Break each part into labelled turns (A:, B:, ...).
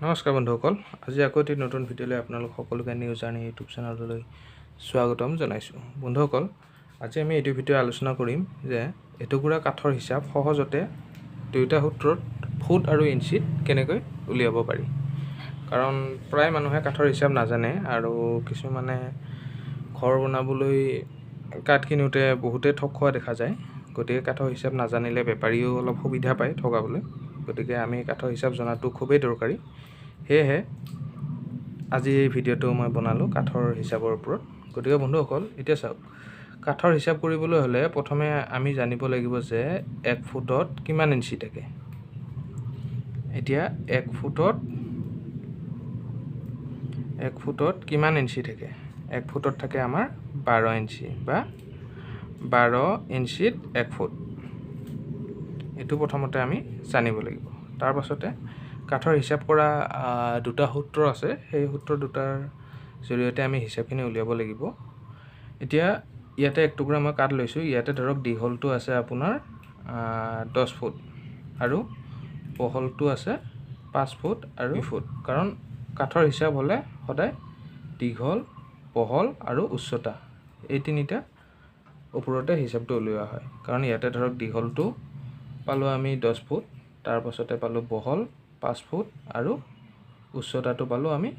A: নমস্কাৰ বন্ধুসকল, আজি আকৌ এটি নতুন ভিডিঅ'লৈ আপোনালোক সকলোকে নিউজ জাৰ্ণি ইউটিউব চেনেললৈ স্বাগতম জনাইছোঁ। বন্ধুসকল, আজি আমি এইটো ভিডিঅ' আলোচনা কৰিম যে এটুকুৰা কাঠৰ হিচাপ সহজতে দুয়োটা সূত্ৰত ফুট আৰু ইঞ্চিত কেনেকৈ উলিয়াব পাৰি। কাৰণ প্ৰায় মানুহে কাঠৰ হিচাপ নাজানে আৰু কিছুমানে ঘৰ বনাবলৈ কাঠ কিনোতে বহুতে ঠগ খোৱা দেখা যায়। গতিকে কাঠৰ হিচাপ নাজানিলে বেপাৰীও অলপ সুবিধা পায় ঠগাবলৈ। গতিকে আমি কাঠৰ হিচাপ জনাটো খুবেই দৰকাৰী। সেয়েহে আজি এই ভিডিঅ'টো মই বনালোঁ কাঠৰ হিচাপৰ ওপৰত। গতিকে বন্ধুসকল, এতিয়া চাওক, কাঠৰ হিচাপ কৰিবলৈ হ'লে প্ৰথমে আমি জানিব লাগিব যে এক ফুটত কিমান ইঞ্চি থাকে। এতিয়া এক ফুটত কিমান ইঞ্চি থাকে? এক ফুটত থাকে আমাৰ 12 ইঞ্চি, বা 12 ইঞ্চিত এক ফুট। এইটো প্ৰথমতে আমি জানিব লাগিব। তাৰ পাছতে কাঠৰ হিচাপ কৰা দুটা সূত্ৰ আছে, সেই সূত্ৰ দুটাৰ জৰিয়তে আমি হিচাপখিনি উলিয়াব লাগিব। এতিয়া ইয়াতে এক টুকুৰা মই কাঠ লৈছোঁ। ইয়াতে ধৰক দীঘলটো আছে আপোনাৰ 10 ফুট আৰু বহলটো আছে 5 ফুট আৰু 2 ফুট। কাৰণ কাঠৰ হিচাপ হ'লে সদায় দীঘল, বহল আৰু উচ্চতা এই তিনিটা ওপৰতে হিচাপটো উলিওৱা হয়। কাৰণ ইয়াতে ধৰক দীঘলটো পালোঁ আমি 10 ফুট, তাৰপাছতে পালোঁ বহল 5 ফুট আৰু উচ্চতাটো পালোঁ আমি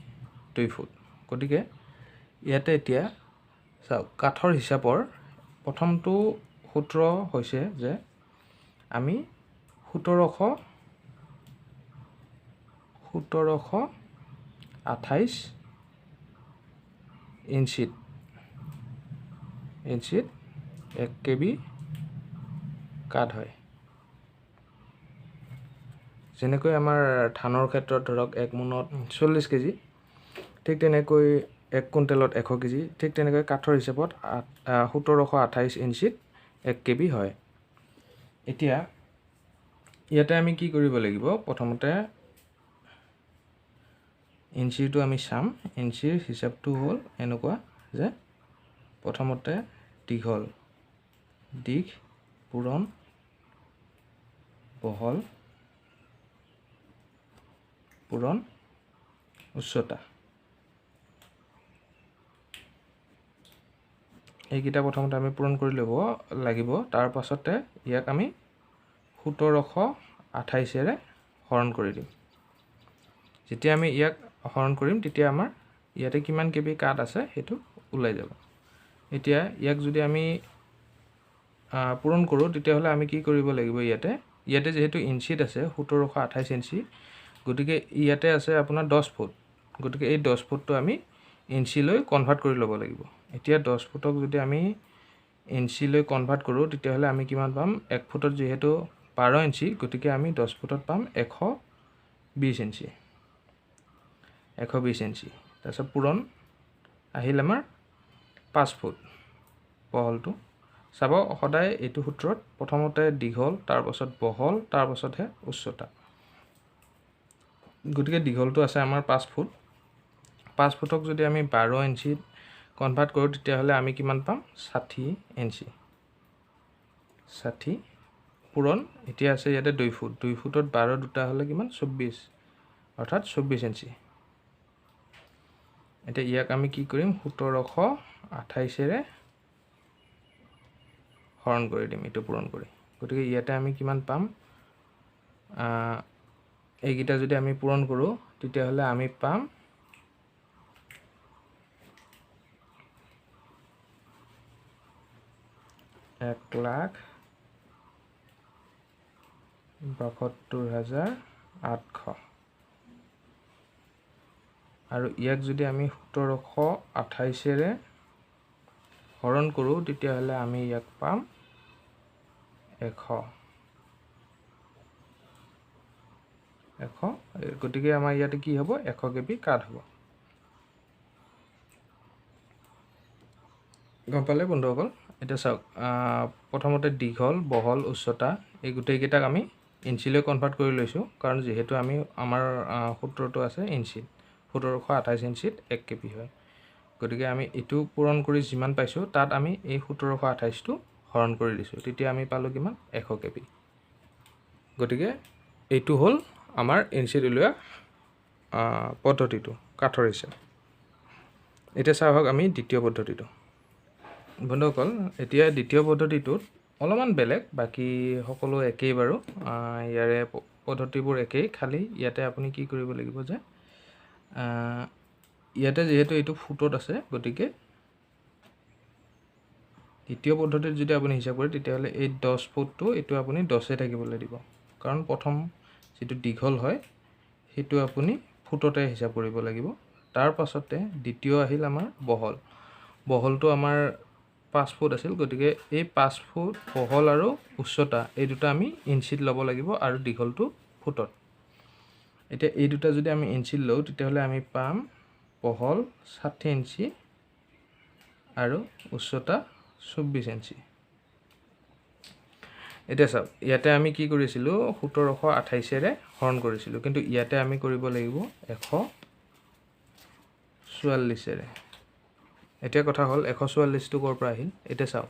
A: 2 ফুট। গতিকে ইয়াতে এতিয়া চাওক, কাঠৰ হিচাপৰ প্ৰথমটো সূত্ৰ হৈছে যে আমি 1728 ইঞ্চিত 1 কেবি কাঠ হয়। যেনেকৈ আমাৰ ধানৰ ক্ষেত্ৰত ধৰক এক মোনত 40 কেজি, ঠিক তেনেকৈ এক কুইণ্টেলত 100 কেজি, ঠিক তেনেকৈ কাঠৰ হিচাপত 1728 ইঞ্চিত 1 কেবি হয়। এতিয়া ইয়াতে আমি কি কৰিব লাগিব, প্ৰথমতে ইঞ্চিটো আমি চাম। ইঞ্চিৰ হিচাপটো হ'ল এনেকুৱা যে প্ৰথমতে দীঘল, দীঘ পূৰণ বহল পূৰণ উচ্চতা, এইকেইটা প্ৰথমতে আমি পূৰণ কৰি ল'ব লাগিব। তাৰ পাছতে ইয়াক আমি 1728-ৰে হৰণ কৰি দিম। যেতিয়া আমি ইয়াক হৰণ কৰিম তেতিয়া আমাৰ ইয়াতে কিমান কেবি কাঠ আছে সেইটো ওলাই যাব। এতিয়া ইয়াক যদি আমি পূৰণ কৰোঁ তেতিয়াহ'লে আমি কি কৰিব লাগিব, ইয়াতে যিহেতু ইঞ্চিত আছে 1728 ইঞ্চি, গতিকে ইয়াতে আছে আপোনাৰ 10 ফুট। গতিকে এই 10 ফুটটো আমি ইঞ্চিলৈ কনভাৰ্ট কৰি ল'ব লাগিব। এতিয়া 10 ফুটক যদি আমি ইঞ্চিলৈ কনভাৰ্ট কৰোঁ তেতিয়াহ'লে আমি কিমান পাম, এক ফুটত যিহেতু 12 ইঞ্চি, গতিকে আমি 10 ফুটত পাম 120 ইঞ্চি, 120 ইঞ্চি। তাৰপিছত পূৰণ আহিল আমাৰ 5 ফুট বহলটো। চাব, সদায় এইটো সূত্ৰত প্ৰথমতে দীঘল, তাৰপাছত বহল, তাৰপাছতহে উচ্চতা। গতিকে দীঘলটো আছে আমাৰ 5 ফুট। 5 ফুটক যদি আমি 12 ইঞ্চিত কনভাৰ্ট কৰোঁ তেতিয়াহ'লে আমি কিমান পাম, 60 ইঞ্চি। 60 পূৰণ এতিয়া আছে ইয়াতে 2 ফুট, 2 ফুটত 12 দুটা হ'লে কিমান, 24, অৰ্থাৎ 24 ইঞ্চি। এতিয়া ইয়াক আমি কি কৰিম, 1728-ৰে হৰণ কৰি দিম, এইটো পূৰণ কৰি। গতিকে ইয়াতে আমি কিমান পাম, এইকেইটা যদি আমি পূৰণ কৰোঁ তেতিয়াহ'লে আমি পাম 1,72,800। আৰু ইয়াক যদি আমি 1728-ৰে হৰণ কৰোঁ তেতিয়াহ'লে আমি ইয়াক পাম 100। গতিকে আমাৰ ইয়াতে কি হ'ব, 100 কেবি কাঠ হ'ব। গম পালে বন্ধুসকল? এতিয়া চাওক, প্ৰথমতে দীঘল, বহল, উচ্চতা এই গোটেইকেইটাক আমি ইঞ্চিলৈ কনভাৰ্ট কৰি লৈছোঁ। কাৰণ যিহেতু আমি আমাৰ সূত্ৰটো আছে ইঞ্চিত, 1728 ইঞ্চিত 1 কেবি হয়। গতিকে আমি এইটো পূৰণ কৰি যিমান পাইছোঁ তাত আমি এই 1728টো হৰণ কৰি দিছোঁ, তেতিয়া আমি পালোঁ কিমান, 100 কেবি। গতিকে এইটো হ'ল আমাৰ ইঞ্চিত উলিওৱা পদ্ধতিটো কাঠৰ হিচাপ। এতিয়া চাওঁ আমি দ্বিতীয় পদ্ধতিটো। বন্ধুসকল, এতিয়া দ্বিতীয় পদ্ধতিটোত অলপমান বেলেগ, বাকী সকলো একেই বাৰু, ইয়াৰে পদ্ধতিবোৰ একেই, খালি ইয়াতে আপুনি কি কৰিব লাগিব যে ইয়াতে যিহেতু এইটো ফুটত আছে, গতিকে দ্বিতীয় পদ্ধতিত যদি আপুনি হিচাপ কৰে তেতিয়াহ'লে এই 10 ফুটটো এইটো আপুনি 10 থাকিবলৈ দিব, কাৰণ প্ৰথম যিটো দীঘল হয় সেইটো আপুনি ফুটতে হিচাপ কৰিব লাগিব। তাৰ পাছতে দ্বিতীয় আহিল আমাৰ বহল, বহলটো আমাৰ 5 ফুট আছিল, গতিকে এই 5 ফুট বহল আৰু উচ্চতা এই দুটা আমি ইঞ্চিত ল'ব লাগিব আৰু দীঘলটো ফুটত। এতিয়া এই দুটা যদি আমি ইঞ্চিত লওঁ তেতিয়াহ'লে আমি পাম বহল 60 ইঞ্চি আৰু উচ্চতা 24 ইঞ্চি। এতিয়া চাওক, ইয়াতে আমি কি কৰিছিলোঁ, 1728-ৰে হৰণ কৰিছিলোঁ, কিন্তু ইয়াতে আমি কৰিব লাগিব 144-ৰে। এতিয়া কথা হ'ল 144টো ক'ৰ পৰা আহিল? এতিয়া চাওক,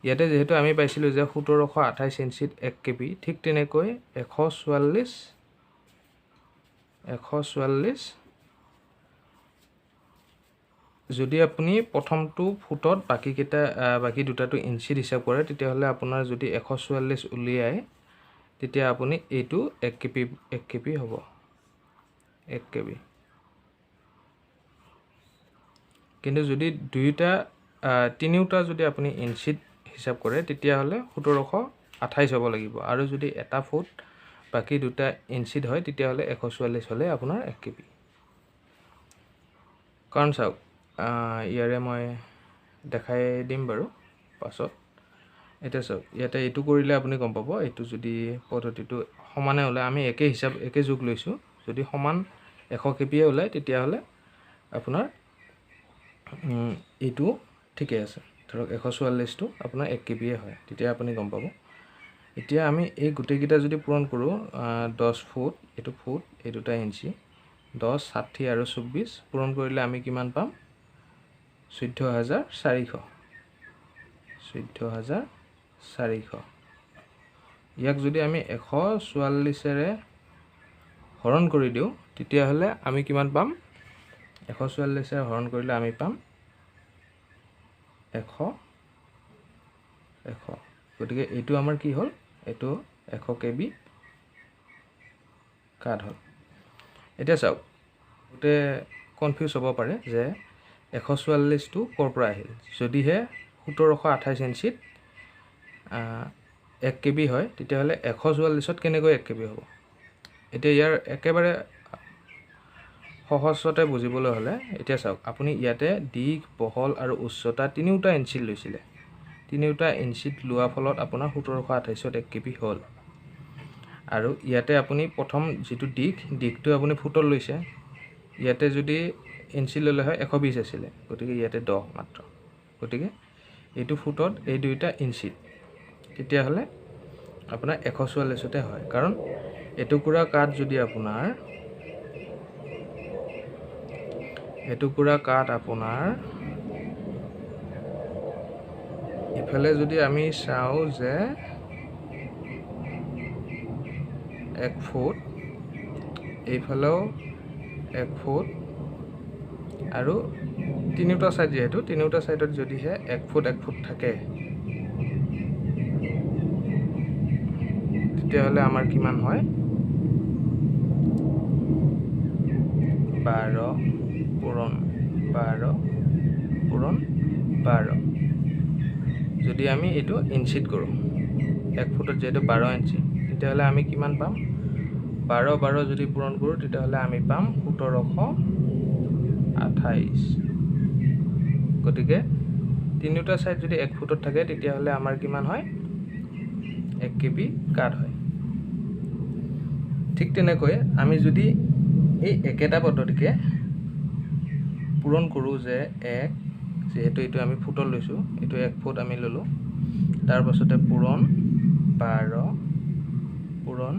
A: ইয়াতে যিহেতু আমি পাইছিলোঁ যে 1728 ইঞ্চিত 1 কেবি, ঠিক তেনেকৈ 144 যদি আপুনি প্ৰথমটো ফুটত বাকী দুটাটো ইঞ্চিত হিচাপ কৰে তেতিয়াহ'লে আপোনাৰ যদি 144 উলিয়ায় তেতিয়া আপুনি এইটো 1 কেবি হ'ব, 1 কেবি। কিন্তু যদি তিনিওটা যদি আপুনি ইঞ্চিত হিচাপ কৰে তেতিয়াহ'লে 1728 হ'ব লাগিব, আৰু যদি এটা ফুট বাকী দুটা ইঞ্চিত হয় তেতিয়াহ'লে 144 হ'লে আপোনাৰ 1 কেবি। কাৰণ চাওক, ইয়াৰে মই দেখাই দিম বাৰু পাছত। এতিয়া চাওক, ইয়াতে এইটো কৰিলে আপুনি গম পাব, এইটো যদি পদ্ধতিটো সমানে ওলায়, আমি একে হিচাপ একে যোগ লৈছোঁ, যদি সমান 100 কেবিয়ে ওলায় তেতিয়াহ'লে আপোনাৰ এইটো ঠিকে আছে। ধৰক 144টো আপোনাৰ 1 কেবিয়ে হয়, তেতিয়া আপুনি গম পাব। এতিয়া আমি এই গোটেইকেইটা যদি পূৰণ কৰোঁ, 10 ফুট, এইটো ফুট, এই দুটা ইঞ্চি, 10, 60 আৰু 24 পূৰণ কৰিলে আমি কিমান পাম? 14,400, 14,400। ইয়াক যদি আমি 144-ৰে হৰণ কৰি দিওঁ তেতিয়াহ'লে আমি কিমান পাম? 144-ৰে হৰণ কৰিলে আমি পাম 100 100। গতিকে এইটো আমাৰ কি হ'ল? এইটো 100 কেবি কাঠ হ'ল। এতিয়া চাওক, গোটেই কনফিউজ হ'ব পাৰে যে 144টো ক'ৰ পৰা আহিল? যদিহে 1728 ইঞ্চিত 1 কেবি হয় তেতিয়াহ'লে 144ত কেনেকৈ 1 কেবি হ'ব? এতিয়া ইয়াৰ একেবাৰে সহজতে বুজিবলৈ হ'লে এতিয়া চাওক, আপুনি ইয়াতে দীঘ, বহল আৰু উচ্চতা তিনিওটা ইঞ্চিত লৈছিলে, তিনিওটা ইঞ্চিত লোৱাৰ ফলত আপোনাৰ 1728ত 1 কেবি হ'ল। আৰু ইয়াতে আপুনি প্ৰথম যিটো দীঘ, দীঘটো আপুনি ফুটত লৈছে, ইয়াতে যদি ইঞ্চি ল'লে হয় 120 আছিলে, গতিকে ইয়াতে 10 মাত্ৰ, গতিকে এইটো ফুটত এই দুইটা ইঞ্চিত, তেতিয়াহ'লে আপোনাৰ 144তে হয়। কাৰণ এটুকুৰা কাঠ যদি আপোনাৰ এটুকুৰা কাঠ আপোনাৰ ইফালে যদি আমি চাওঁ যে 1 ফুট, এইফালেও 1 ফুট, আৰু তিনিওটা ছাইড যিহেতু তিনিওটা ছাইডত যদিহে 1 ফুট 1 ফুট থাকে তেতিয়াহ'লে আমাৰ কিমান হয়? 12 পূৰণ 12 পূৰণ 12। যদি আমি এইটো ইঞ্চিত কৰোঁ, 1 ফুটত যিহেতু 12 ইঞ্চি, তেতিয়াহ'লে আমি কিমান পাম? 12 12 যদি পূৰণ কৰোঁ তেতিয়াহ'লে আমি পাম 1728। গতিকে তিনিওটা ছাইড যদি 1 ফুটত থাকে তেতিয়াহ'লে আমাৰ কিমান হয়? 1 কেবি কাঠ হয়। ঠিক তেনেকৈ আমি যদি এই একেটা পদ্ধতিকে পূৰণ কৰোঁ যে 1, যিহেতু এইটো আমি ফুটত লৈছোঁ, এইটো 1 ফুট আমি ল'লোঁ, তাৰপাছতে পূৰণ 12 পূৰণ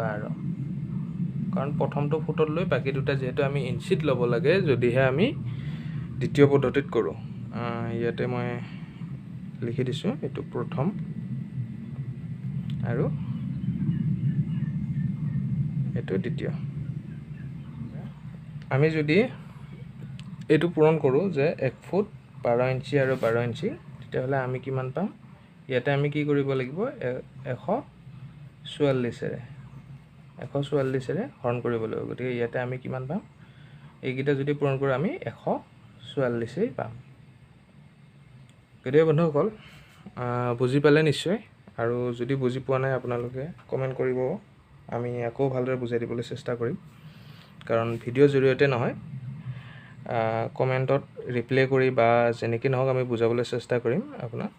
A: 12, কাৰণ প্ৰথমটো ফুটত লৈ বাকী দুটা যিহেতু আমি ইঞ্চিত ল'ব লাগে যদিহে আমি দ্বিতীয় পদ্ধতিত কৰোঁ। ইয়াতে মই লিখি দিছোঁ, এইটো প্ৰথম আৰু এইটো দ্বিতীয়। আমি যদি এইটো পূৰণ কৰোঁ যে 1 ফুট 12 ইঞ্চি আৰু 12 ইঞ্চি, তেতিয়াহ'লে আমি কিমান পাম? ইয়াতে আমি কি কৰিব লাগিব? 144ৰে হৰণ কৰিব লাগিব। গতিকে ইয়াতে আমি কিমান পাম? এইকেইটা যদি পূৰণ কৰোঁ আমি 144 পাম। গতিকে বন্ধুসকল, বুজি পালে নিশ্চয়, আৰু যদি বুজি পোৱা নাই আপোনালোকে কমেণ্ট কৰিব, আমি আকৌ ভালদৰে বুজাই দিবলৈ চেষ্টা কৰিম। কাৰণ ভিডিঅ'ৰ জৰিয়তে নহয়, কমেণ্টত ৰিপ্লাই কৰি বা যেনেকৈ নহওক আমি বুজাবলৈ চেষ্টা কৰিম আপোনাক।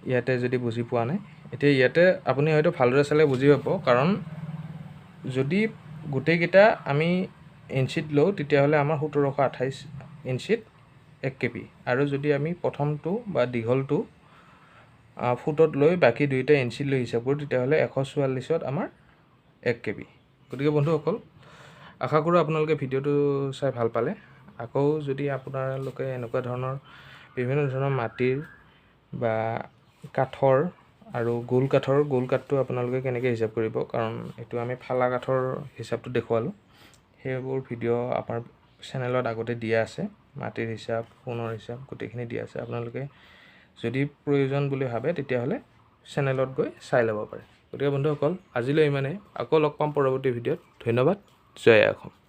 A: ইয়াতে যদি বুজি পোৱা নাই, এতিয়া ইয়াতে আপুনি হয়তো ভালদৰে চালে বুজি পাব, কাৰণ যদি গোটেইকেইটা আমি ইঞ্চিত লওঁ তেতিয়াহ'লে আমাৰ 1728 ইঞ্চিত 1 কেবি, আৰু যদি আমি প্ৰথমটো বা দীঘলটো ফুটত লৈ বাকী দুইটা ইঞ্চিত লৈ হিচাপ কৰোঁ তেতিয়াহ'লে 144ত আমাৰ 1 কেবি। গতিকে বন্ধুসকল, আশা কৰোঁ আপোনালোকে ভিডিঅ'টো চাই ভাল পালে। আকৌ যদি আপোনালোকে এনেকুৱা ধৰণৰ বিভিন্ন ধৰণৰ মাটিৰ বা কাঠৰ আৰু গোল কাঠৰ, গোল কাঠটো আপোনালোকে কেনেকৈ হিচাপ কৰিব, কাৰণ এইটো আমি ফালা কাঠৰ হিচাপটো দেখুৱালোঁ, সেইবোৰ ভিডিঅ' আমাৰ চেনেলত আগতে দিয়া আছে। মাটিৰ হিচাপ, সোণৰ হিচাপ গোটেইখিনি দিয়া আছে। আপোনালোকে যদি প্ৰয়োজন বুলি ভাবে তেতিয়াহ'লে চেনেলত গৈ চাই ল'ব পাৰে। গতিকে বন্ধুসকল, আজিলৈ ইমানেই, আকৌ লগ পাম পৰৱৰ্তী ভিডিঅ'ত। ধন্যবাদ, জয় অসম।